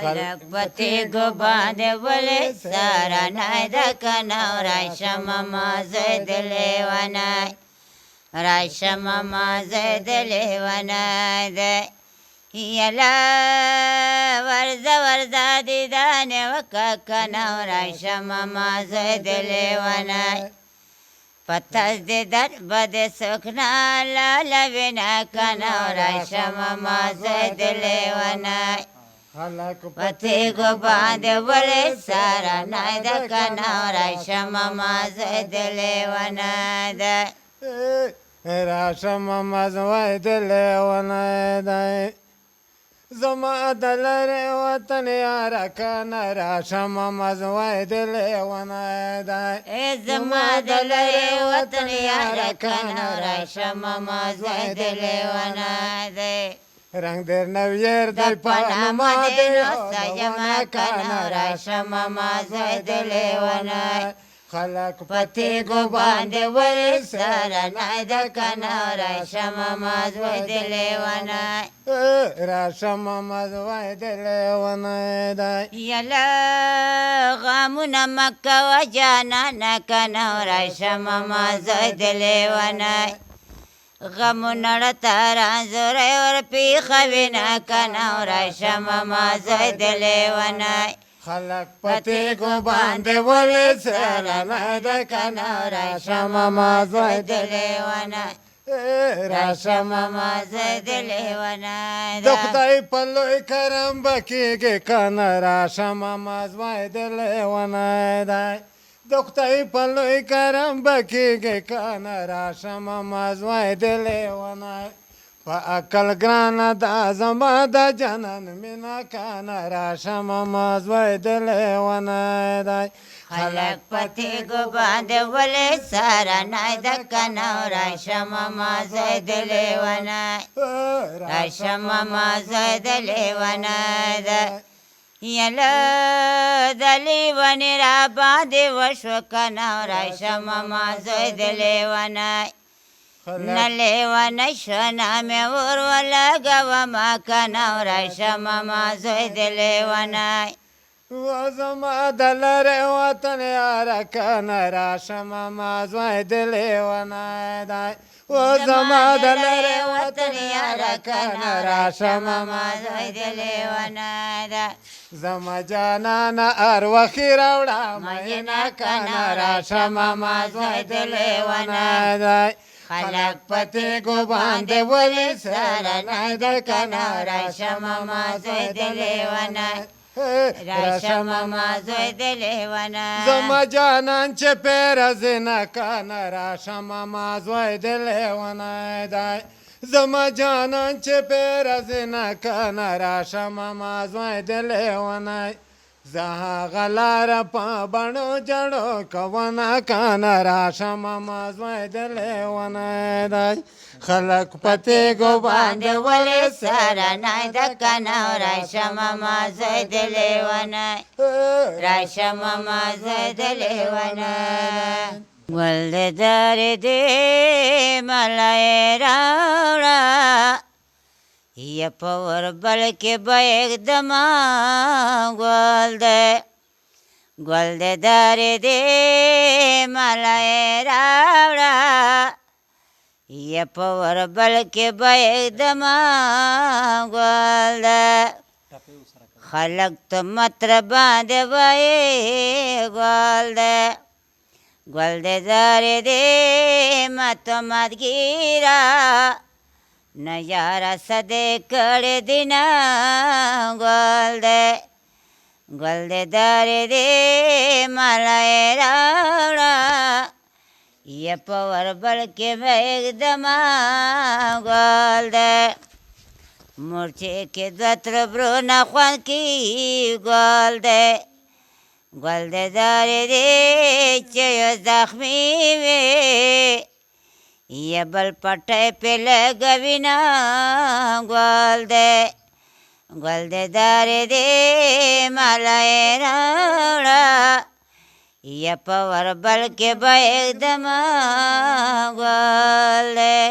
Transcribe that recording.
خلک په تیږو باندې ولې سره نه ده که نه؟ راشه ماما زوی د لیونی، راشه ماما زوی د لیونی دی. یله ورځه ورځه دیدن یې وکړه که نه؟ راشه ماما زوی د لیونی. په تس دې در به دې څوک نه لالوي نه که نه؟ راشه ماما زوی د لیونی. خلک په تیږو باندې ولې سره نه ده که نه؟ راشه ماما زوی د لیونی دی. راشه ماما زوی د لیونی دی. زما د لرې وطن یاره که نه؟ راشه ماما زوی د لیونی دی. ای زما د لرې وطن یاره که نه؟ راشه ماما زوی د لیونی دی. رنګ در نویر د دی پنامه پنما دی دی نو سجمه که نه؟ راشه ماما زوی د لیونی. خلک په تیږو باندې ولې سره نه ده که نه؟ راشه ماما زوی د لیونی. راشه ماما زوی د لیونی دی. یله غمونه مه کوه جانانه که نه؟ راشه ماما زوی د لیونی. غمونه ړته رنځوری ور پېښوي نه که نه؟ راشه ماما زوی د لیونی. خلک په تیږو باندې ولې سره نه ده که نه؟ راشه ماما زوی د د لیونی. راشه ماما زوی د لیونی. د خدای په لوی کرم به کېږي که نه؟ راشه ماما زوی د لیونی دی. د خدای په لوی کرم به کېږي که نه؟ راشه ماما زوی د لیونی. په عقل ګرانه دا زما د جانان مینه که نه؟ راشه ماما زوی د لیونی دی. خلک په تیږو باندې ولې سره نه ده که نه؟ راشه ماما زوی د لیونی. راشه ماما زوی د لیونی دی. یله د لیوني را باندې وشو که نه؟ راشه ماما زوی د لیونی. نه لیونی شو نه مې اور ولګوه ما که نه؟ راشه ماما زوی د لیونی. زما د لرې وطن یاره که نه؟ راشه ماما زوی د لیونی دی. و زما د لرې وطن یاره که نه؟ راشه ماما زوی د لیونی دی. زما جانانه اروخي راوړه مینه که نه؟ راشه ماما زوی د لیونی دی. خلک په تیږو باندې ولې سره نه ده که نه؟ راشه ماما زوی د لیونی. راشه ماما زوی د لیونی. زما جانان چې پیرزې نه که نه؟ راشه ماما زوی د لیونی دی. زما جانان چې پیرزې نه که نه؟ راشه ماما زوی د لیونی. زه هغه لاره په بڼو جړو کوونه که نه؟ راشه ماما زوی د لیونی دی. خلک په تیږو باندې ولې سره نه ده که نه؟ راشه ماما زوی د لیونی. راشه ماما زوی د لیونی. ګل د درې دې ملای راوړه، یه په وربل کې به یکدما ګل دی. ګل د درې دې ملای راوړه، یه په وربل کې به یکدما ګل دی. خلک ته متر باندې وایي ګل دی. ګل د زارې دې مت متګیره نه یاره څه دې کړي دي نه ګل دی. ګل د درې دې ملای راوړه، یه په وربل کې به یکدما ګل دی. مورچې کې دوه تربرونه خوند کوي ګل دی. ګل د درې دې چې یو زخمي وي، یه بل پټی پې لګوي نه ګل دی. ګل د درې دې ملای راوړه، یه په وربل کې به یکدما ګل دی.